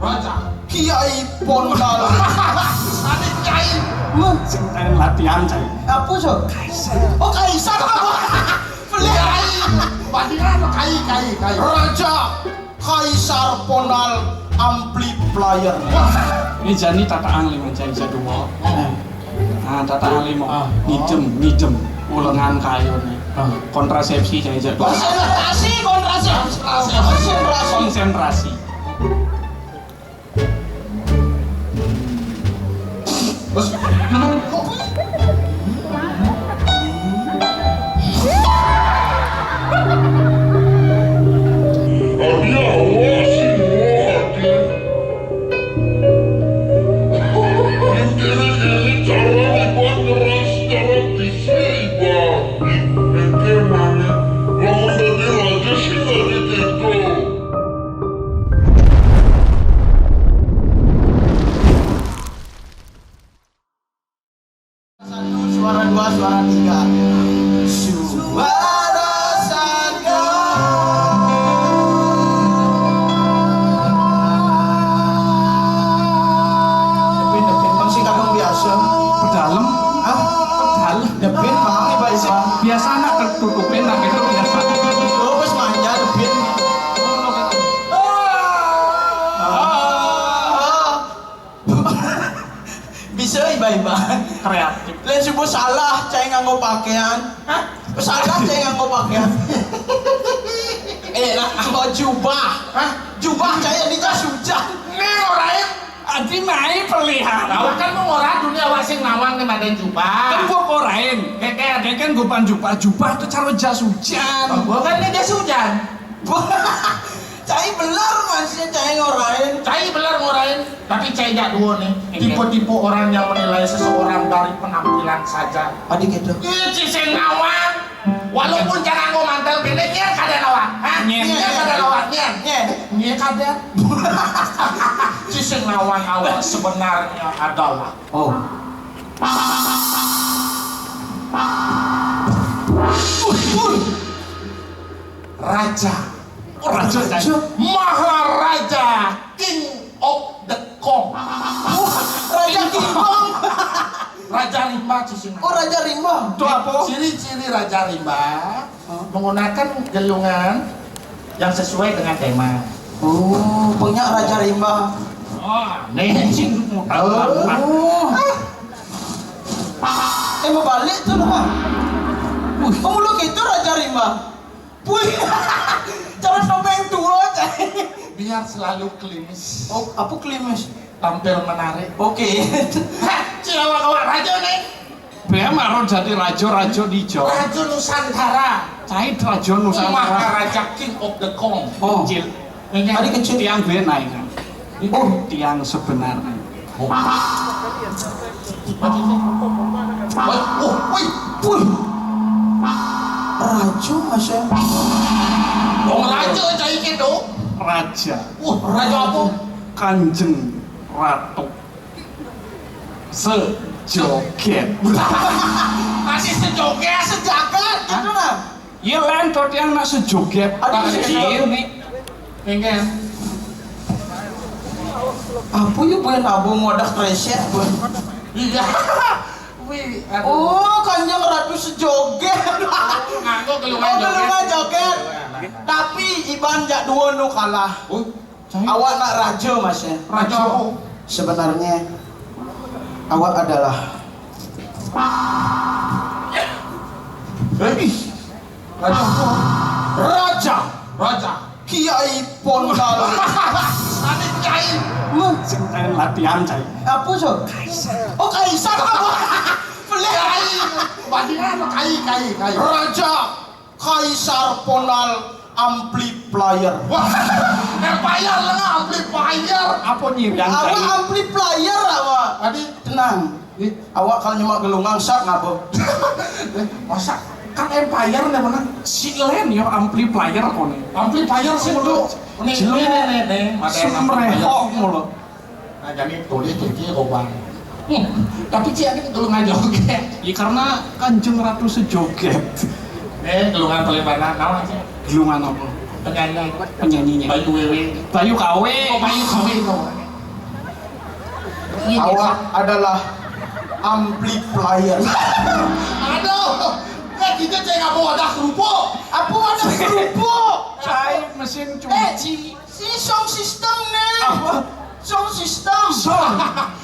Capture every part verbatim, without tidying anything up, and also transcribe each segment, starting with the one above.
Raja. Kiai Pondal. Ane kiai. Lu sing kalian latihan, cai. Apa, so? Kaisar. Oh, kaisar apa? Beli. Kiai. Bandingan kai, kai, kai. Raja Kaisar Pondal amplifier. Wah. Ini jani tata angli mencari jadwal. Nah, tata angli mau. Ah. Ngijem, ngijem. Ulengan kayu nih. Ah. Kontrasepsi cai jadwal. Konsentrasi, kontrasepsi. Konsentrasi. Konsentrasi. Adi, awas, ini, Adi. Ini, ini cara dibuat keras, cara bisa, Iba. Ini, ini, lamun dadi raja sih dadi gitu. Satu, suara dua, suara tiga. Suara satu. Depin, depin, Bang, sing kadung biasa. Pedalem. Hah? Pedalem. Depin, Bang, ini Bang Isan. Biasa anak tertutupin, nak itu biasa. Oh, wis manja, depin. Ah. Bisa iba-iba. Kreatif. Lain subuh salah, cai nganggo pakaian. Hah? Salah, cai nganggo pakaian. Eh, nah, nganggo jubah. Hah? Jubah, cai di jas hujan. Nih, orang. Adi mai pelihara. Awak kan mau ngora dunia awak sing nawang nih madan jubah. Kan gua korain. Keker. Keker gupan jubah. Jubah tuh caro jas hujan. Gua kan ini jas hujan. Cai beler masih cai ngorain. Cai beler ngorain. Tapi cai jak dua nih. Iya. Tipe-tipe orang yang menilai seseorang dari penampilan saja. Adi gitu. Iya, sing nawang. Walaupun cara nganggo mantel beda, nyén kada nawang. Hah? Nyén. Nyén kada nawang, nyén. Nyén. Nyén kada. Sing nawang awak sebenarnya adalah. Oh. Raja. Raja. Maharaja, King of the Kong. Raja King Kong. Raja Rimba, Cicing. Oh, Raja Rimba. Itu apa? Ciri-ciri Raja Rimba, hah? Menggunakan gelungan yang sesuai dengan tema. Oh, punya Raja Rimba. Oh, nih, cing. Oh. Eh, mau balik tuh, Pak. Wih, kamu lu gitu, Raja Rimba. Wih, jangan sampai yang tua, cai. Biar selalu klimis. Oh, apa klimis? Tampil menarik. Oke. Hah, cai awak-awak raja nih. Bem aro jadi raja-raja di Jawa. Raja Nusantara. Cai raja Nusantara. Maharaja King of the Kong. Oh. Kecil. Ini tadi kecil. Tiang bena kan. Itu oh. Tiang sebenarnya. Oh. Wih, oh, wih, wih. Raja, Mas, ya. Oh, raja cai gitu. Raja. Wah, raja apa? Kanjeng Ratu. Sejoget. Masih sejoget, sejagat gitu lah. Iya, lain to tiang nak sejoget. Aduh, sejoget. Ini. Enggak. Apa ya, bukan abang wadah kresek, bukan? Iya. Wih, aduh. Oh, Kanjeng Ratu sejoget. Nganggo gelungan joget. Oh, gelungan joget. Tapi iban jak dua nu kalah. Oh. Awak nak raja, Mas, ya? Raja apa? Sebenarnya awak adalah eh, raja apa? Raja. Raja. Kiai Pondal. Ane kiai. Lu sing kalian latihan, cai. Apa, so? Kaisar. Oh, kaisar apa? Beli. Kiai. Bandingan kai, kai, kai. Raja. Kaisar Pondal amplifier. Wah, empire lah, amplifier. Apa nyirian? Apa tadi? Amplifier apa? Tadi tenang. Ih. Awak kalau nyemak gelungan sak ngapa? Eh, masa kan empire nih mana? Si Len yo amplifier kok nih. Amplifier sih tuh. Nih, nih, nih, nih, nih. Semrehok mulu. Nah, jadi tulis tuh, Ci, kobang. Hmm, tapi Ci, ada gelungan joget. Ya, karena Kanjeng Ratu sejoget. Eh, gelungan paling mana? Naon, Ci? Gelungan apa? Penyanyi. Penyanyinya. Bayu Wewe. Bayu Kawe. Oh, Bayu Kawe itu. Iya, awak adalah amplifier. Aduh, ya kita cek apa wadah kerupuk? Apa wadah kerupuk? Cai mesin cuci. Eh, si sound system nih. Apa? Sound system. Sound.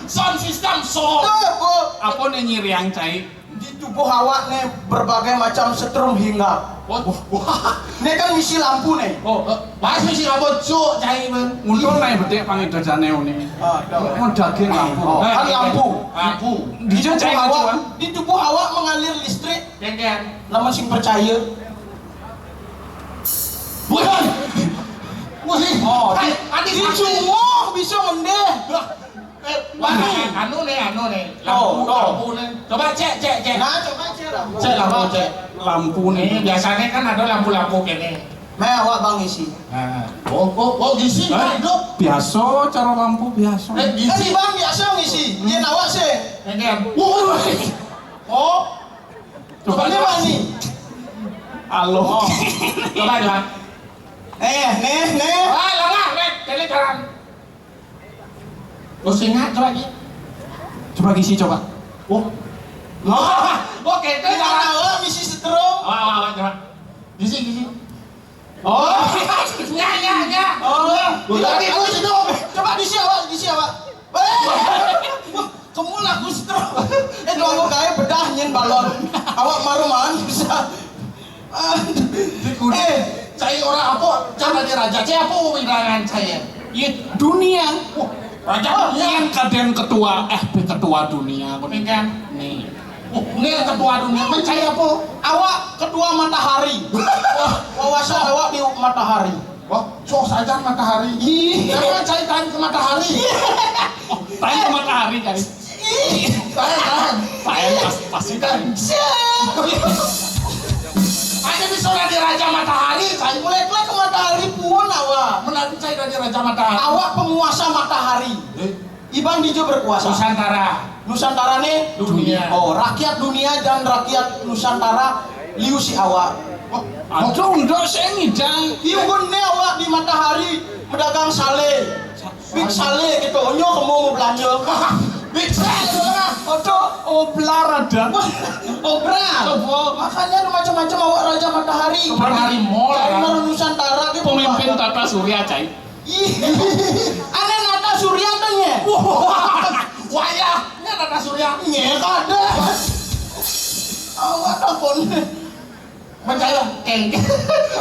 Sound system, sound. Tuh, Bu. Apa nih nyiriang cai? Di tubuh awak nih berbagai macam setrum hingga. Wah, wah. Nih kan misi lampu nih. Oh, eh, pas misi lampu cuk cai men. Untung nih betik pangidojane uni. Ah, dah. Mau daging lampu. Oh, kan lampu. Lampu. Di tubuh awak, di tubuh awak mengalir listrik. Kengken. Lamun sing percaya. Wah. Wah. Oh, di, di cunguh bisa ngendih. Eh, wah, anu nih, anu nih. Lampu, oh, lampu nih. Coba cek, cek, cek. Nah, coba cek lampu. Cek lampu, cek. Lampu nih. Ini biasanya kan ada lampu-lampu gini. Meh, awak bang isi. Nah. Oh, oh, oh, isi, hah? Hidup. Biasa cara lampu biasa. Eh, isi. Eh, bang biasa ngisi. Dia awak sih. Ini kan. Wah. Oh. Coba, coba, coba nih. Halo. Oh. Coba, coba. Eh, nih, nih. Ah, lama, nih. Ini jalan. Oh, singa coba lagi. Coba gisi coba. Oh. Oh, oke, itu. Kita jalan. Tahu misi setrum. Wah, wah, wah, coba. Gisi, gisi. Oh. Ya, ya, ya. Oh. Udah. Itu, itu, itu. Coba gisi awak, gisi awak. Eh. Wah, kamu lagu setrum. Eh, kalau kayak bedah nyen balon. Awak maruman bisa. Di kudu. Eh, cai orang apa? Cara dia raja. Cai apa wirangan cai? Iya, dunia. Wah, raja dunia. Yang kadang ketua, eh, ketua dunia, aku nih. Kan? Nih. Wah, ini yang ketua dunia. Mencai apa? Awak ketua matahari. Wah, wawasan awak di matahari. Wah, cok saja matahari. Iya. Jangan cai tahan ke matahari. Iya. Oh, tahan ke matahari, cai. Tahan, tahan. Tahan pas, pas itu. Ada di sana di Raja Matahari, cai. Mulai, mulai ke matahari pun awak. Menantu cai dari Raja Matahari. Awak penguasa matahari. Eh? Iban dijo berkuasa. Nusantara. Nusantara nih. Dunia. Oh, rakyat dunia dan rakyat Nusantara liu si awak. Oh, aduh, ndok sing ngidang. Iu nih awak di matahari pedagang sale. Big sale gitu, onyo kamu mau belanja. Big sale lah. Ojo oblar ada. Obral. Coba. Makanya ada macam-macam awak Raja Matahari. Matahari Mall, ya. Nusantara gitu. Pemimpin Tata Surya, cai. Ih, aneh Nata Surya tuh nye. Wah, wayahnya Nata Surya. Nye kada. Awak takon. Mencaya keng.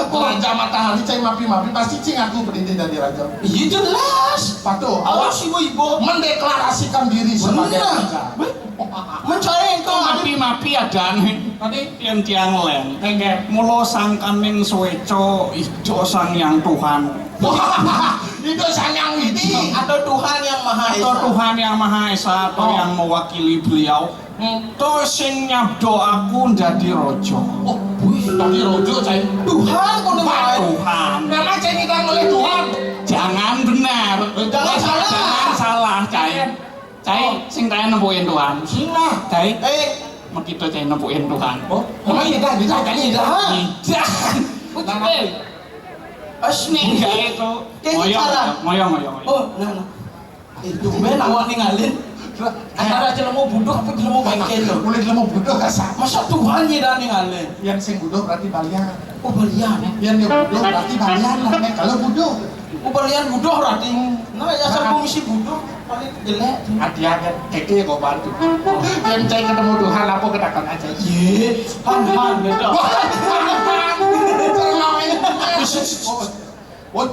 Raja Matahari cai mapi-mapi pasti cing aku pendidik dari raja. Iya jelas. Patuh. Awak si ibu-ibu mendeklarasikan diri sebagai raja. Mencaya engkau mapi-mapi ada nih. Tadi yang tiang len. Enggak. Mulo sangkaning suweco ijo sang yang Tuhan. Wah, itu sang yang ini. Atau Tuhan yang Maha Esa. Atau Tuhan yang Maha Esa atau yang mewakili beliau. Hmm. To sing nyabdo aku ndadi raja. Oh, wih, ndadi raja, cai. Tuhan kono. Pak Tuhan. Memang cai kita oleh Tuhan. Jangan benar. Jangan salah. Jangan salah, cai. Cai, sing tae nempukin Tuhan. Sing lah. Cai. Eh, makita cai nempukin Tuhan. Oh, memang kita, kita, cai kita. Tidak. Asni. Enggak itu. Ngoyong, ngoyong, ngoyong. Oh, nah, nah. Eh, tumben awak ningalin. Antara jelema bodoh apa jelema bengkel lo? Boleh jelema bodoh kasar. Masa Tuhan ye dah ningalin? Yang sing bodoh berarti balian. Oh, balian. Yang dia bodoh berarti balian lah, nih. Kalau bodoh. Oh, balian bodoh berarti. Nah, ya asal komisi bodoh paling jelek. Hati-hati, keke kok bantu. Yang cai ketemu Tuhan, apa katakan aja. Ye, han han beda. Wah,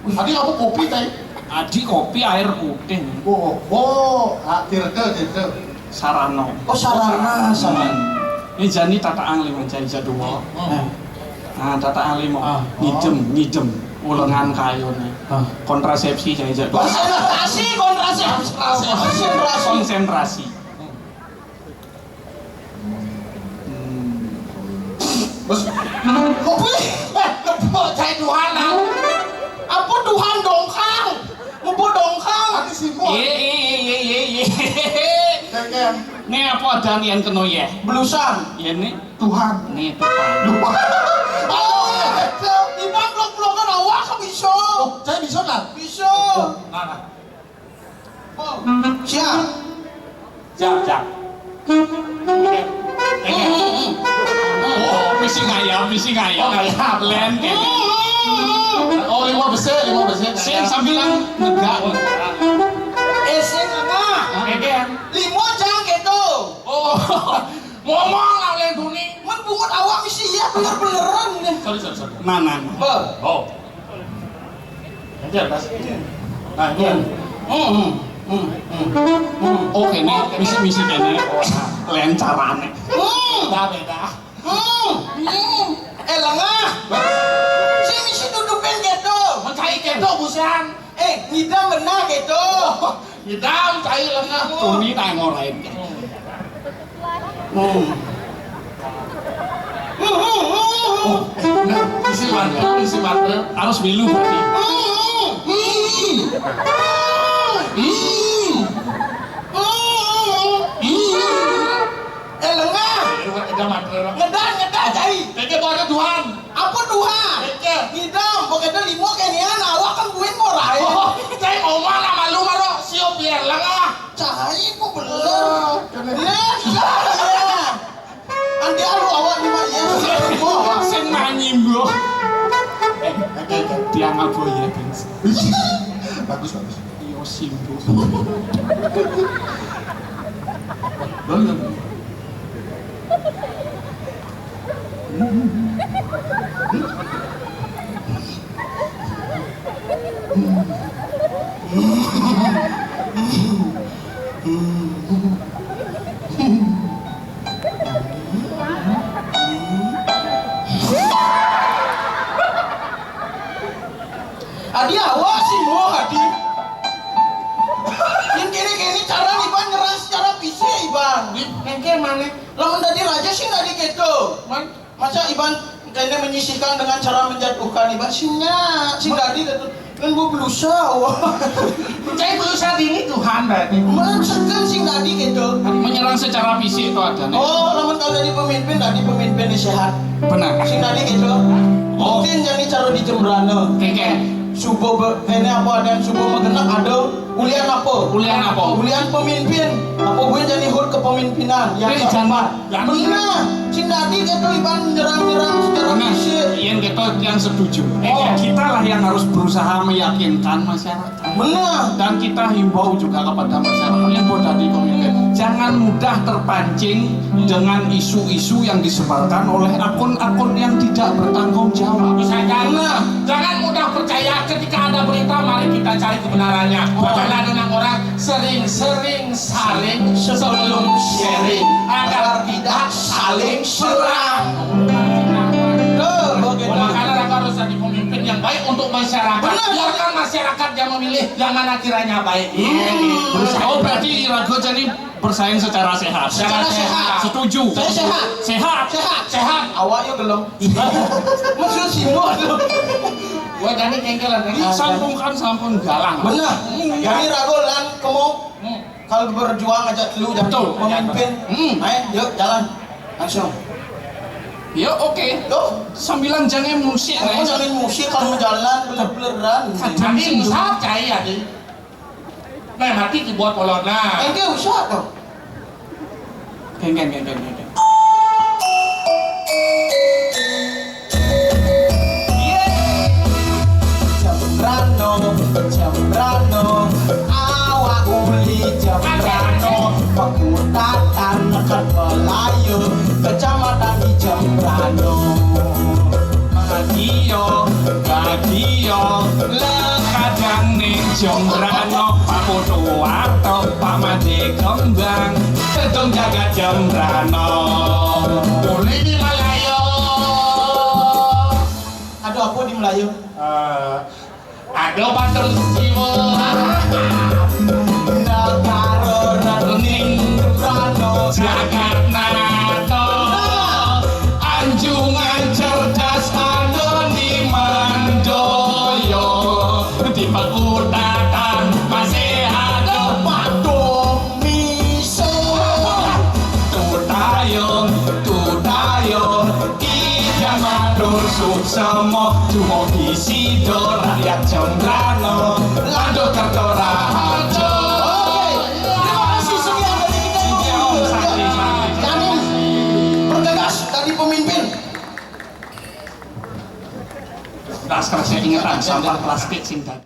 tadi apa kopi tadi? Adi kopi air putih. Oh, oh, ah, tirta, tirta. Sarano. Oh, sarana, sarana. Ini jani tata angli mencari jadwal. Nah, tata angli mau ngidem, ngidem ulengan kayu nih. Kontrasepsi cari jadwal. Konsentrasi, kontrasepsi. Konsentrasi. Konsentrasi. Bos, apa? Apa cai Tuhan lah? Apa Tuhan dongkang? Apa dongkang? Ati sibuk. Iya, iya, iya, iya, iya. Nih apa ada yang kena ya? Belusan. Ya nih. Tuhan. Nih Tuhan. Tuhan. Oh, iya. Iman blok-blokan Bisa. Oh, saya bisa, Nat? Bisa. Nah, nah. Oh, siap. Siap, siap. Oke. Oke. Oh, misi ngayap, misi ngayap. Oh, ngayap. Len. Oh, lima besar, lima besar. Sing sambilan negak. Eh, sing apa? Oke. Lima jang gitu. Oh, ngomong lah, Len Duni. Men bungut awak misi ya bener-beneran nih. Sorry, sorry, sorry. Nah, nah, nah. Be. Oh. Aja, Mas. Nah, ini. Hmm, hmm, hmm, hmm, hmm. Oh, kene, misi-misi kene. Len carane. Hmm. Beda, beda. Hmm. Hmm. Eh, lengah. Sing misi dudupin gitu. Mencai gitu, busan. Eh, ngidam benar gitu. Ngidam, cai lengah. Tuni nang ngorain. Hmm. Hmm, hmm, hmm, hmm. Oh, eh, benar. Isi mata, isi mata. Harus milu berarti. Hmm, hmm. Hmm. Hmm. Hmm. Eh, lengah. Udah mati. Ngedan, ngedan, cai. Kayaknya baru Tuhan. Apa Tuhan? Kayaknya. Ngidam, pokoknya lima kenian, awak kan buin morai. Oh, cai ngomong lah malu, malu. Siop ya, lengah. Cai kok bener. Nah, iya. Nanti alu awak ni, Mak, ya. Sing nyanyi, bro. Eh, eh, eh, tiang apa ya, gengs? Bagus, bagus. Yo, simbo. Belum. Adi awak sih mau adi. Yang kene-kene cara Iban nyerang secara fisik Iban. Di, nengke mana? Lamun dadi raja sing dadi keto. Man? Masa Iban kene menyisihkan dengan cara menjatuhkan Iban? Sing nya, sing dadi keto. Kan bu belusa, wah. Cai belusa dini Tuhan berarti. Maksudkan sing dadi keto. Menyerang secara fisik itu ada nih. Oh, lamun kalau dadi pemimpin, dadi pemimpin ni sehat. Benar. Sing dadi keto. Oh. Mungkin jadi cara di Jembrana. Keke. Subuh be-, ini apa ada yang subuh menggenap ada. Ulian apa? Ulian apa? Ulian pemimpin. Apa gue jadi hut kepemimpinan? Yang Eh, keempat. Jangan. Benar. Sing dadi keto Iban nyerang-nyerang secara Benar. fisik. Yang keto yang setuju. Oh. Kita lah yang harus berusaha meyakinkan masyarakat. Benar. Dan kita himbau juga kepada masyarakat yang buat tadi pemimpin, jangan mudah terpancing dengan isu-isu yang disebarkan oleh akun-akun yang tidak bertanggung jawab. Misalkan, Benar. jangan mudah percaya ketika ada berita, mari kita cari kebenarannya. Oh. Makanya ada orang sering-sering saling sebelum sharing agar tidak saling serang. Tuh, begitu. Makanya Raka harus jadi pemimpin yang baik untuk masyarakat. Benar. Biarkan masyarakat yang memilih yang mana kiranya baik. Hmm. Oh, berarti Rago jadi bersaing secara sehat. Secara Secara sehat. sehat. Setuju. Saya sehat. Sehat. Sehat. Sehat. Awak yuk belum. Maksud sih lu. Gua jadi kengkelan. Ih, sampun kan, sampun galang. Benar. Jadi Rago lan kemo Hmm. kalau berjuang aja lu jadi Betul. pemimpin. Hmm. Ayo, yuk jalan. Langsung. Ya, oke. Yuk. Sambilan jangan musik, Aku Mas. Jangan musik kalau jalan beler-beleran. Kadang Tapi sih, usah cai ya, Di. Nah, mati dibuat polona. Enggak usah tuh. Geng, geng, geng, geng, geng, geng. Jembrano, Jembrano, awak uli Jembrano, Pekutatan ke Melayu, kecamatan di Jembrano. Badio, badio, le kadang ning Jembrano, Pak Putu Warto, Pak Made Kembang, gedung jagat Jembrano. Uli di Melayu. Aduh, apa di Melayu? Eh, Aduh, Pak Terus Jiwa. Negara Rening Jembrano. Jagat Nato. Anjungan cerdas anu di Mandoyo. Di Pekutatan masih ada patung Miso. Tutayong, tutayong, Ida Matur Semua cuma isi doa yang cembrano. Lanjut kerja rahajo. Oke. Terima kasih sekian dari kita. Jangan bergegas dari pemimpin. Dasar saya ingetan sampah plastik sing tadi.